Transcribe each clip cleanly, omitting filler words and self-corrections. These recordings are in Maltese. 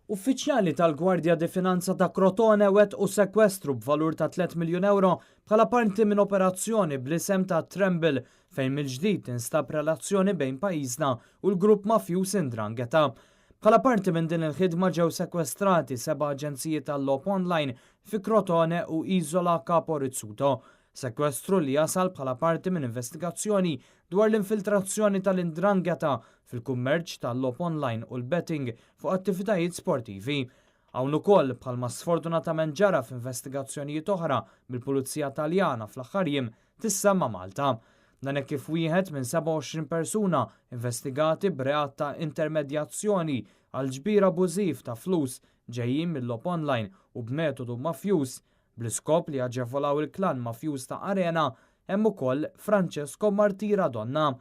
Uffiċjali tal-Guardia di Finanza ta' Crotone wettqu sekwestru b'valur ta' 3 miljun ewro bħala parti minn operazzjoni bl-isem ta' Tremble fejn mill-ġdid tinstab relazzjoni bejn pajjiżna u l-grupp mafjuż 'Ndrangheta. Bħala parti minn din il-ħidma ġew sekwestrati seba' aġenziji tal-logħob online fi Crotone u Isola Capo Rizzuto. Sekwestru li jasal bħala parti minn investigazzjoni dwar l-infiltrazzjoni tal-'Ndrangheta fil-kummerċ tal-logħob online u l-betting fuq attivitajiet sportivi. Hawn ukoll bħalma sfortunatament ġara f'investigazzjonijiet oħra mill-Pulizija Taljana fl-aħħar jiem tissemma Malta. Dan hekk kif wieħed minn 27 persuna investigati b'reat ta' intermedjazzjoni għal ġbir abużiv ta' flus ġejjin mill-logħob online u b'metodu mafjuż bl-iskop li jaġevolaw il-klan mafjuż ta' Arena hemm ukoll Francesco Martiradonna.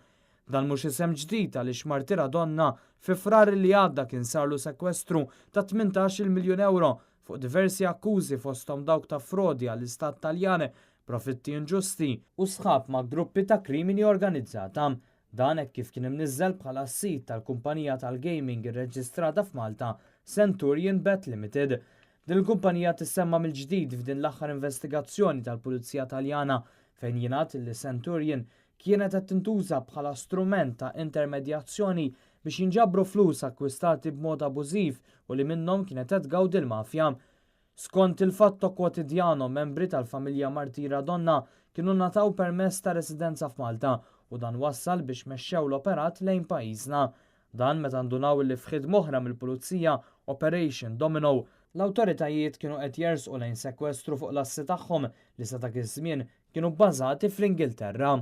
Dan mhux isem ġdid għaliex Martiradonna fi Frar li għadda kien sarlu sekwestru ta' 18 miljun euro fuq diversi akkużi fosthom dawk ta' frodi għall-Istat Taljan, profitti inġusti u sħab ma' gruppi ta' krimini organizzata. Dan hekk kif kien imniżżel bħala sid tal-kumpanija tal-gaming irreġistrata f'Malta, Centurion Bet Limited. Din il-kumpanija tissemma mill-ġdid f'din l-aħħar investigazzjoni tal-Pulizija Taljana fejn jingħad li Centurion kienet qed tintuża bħala strument ta' intermedjazzjoni biex jinġabru flus akkwistati b'mod abużiv u li minnhom kienet qed tgawdi l-mafja. Skont il-Fatto Quotidiano, membri tal-familja Martiradonna kienu ngħataw permess ta' residenza f'Malta u dan wassal biex mexxew l-operat lejn pajjiżna. Dan meta ndunaw li f'ħidma oħra mill-Pulizija Operation Domino, l-awtoritajiet kienu qed jersqu lejn sekwestru fuq l-assi tagħhom li sa dak iż-żmien kienu bbażati fl-Ingilterra.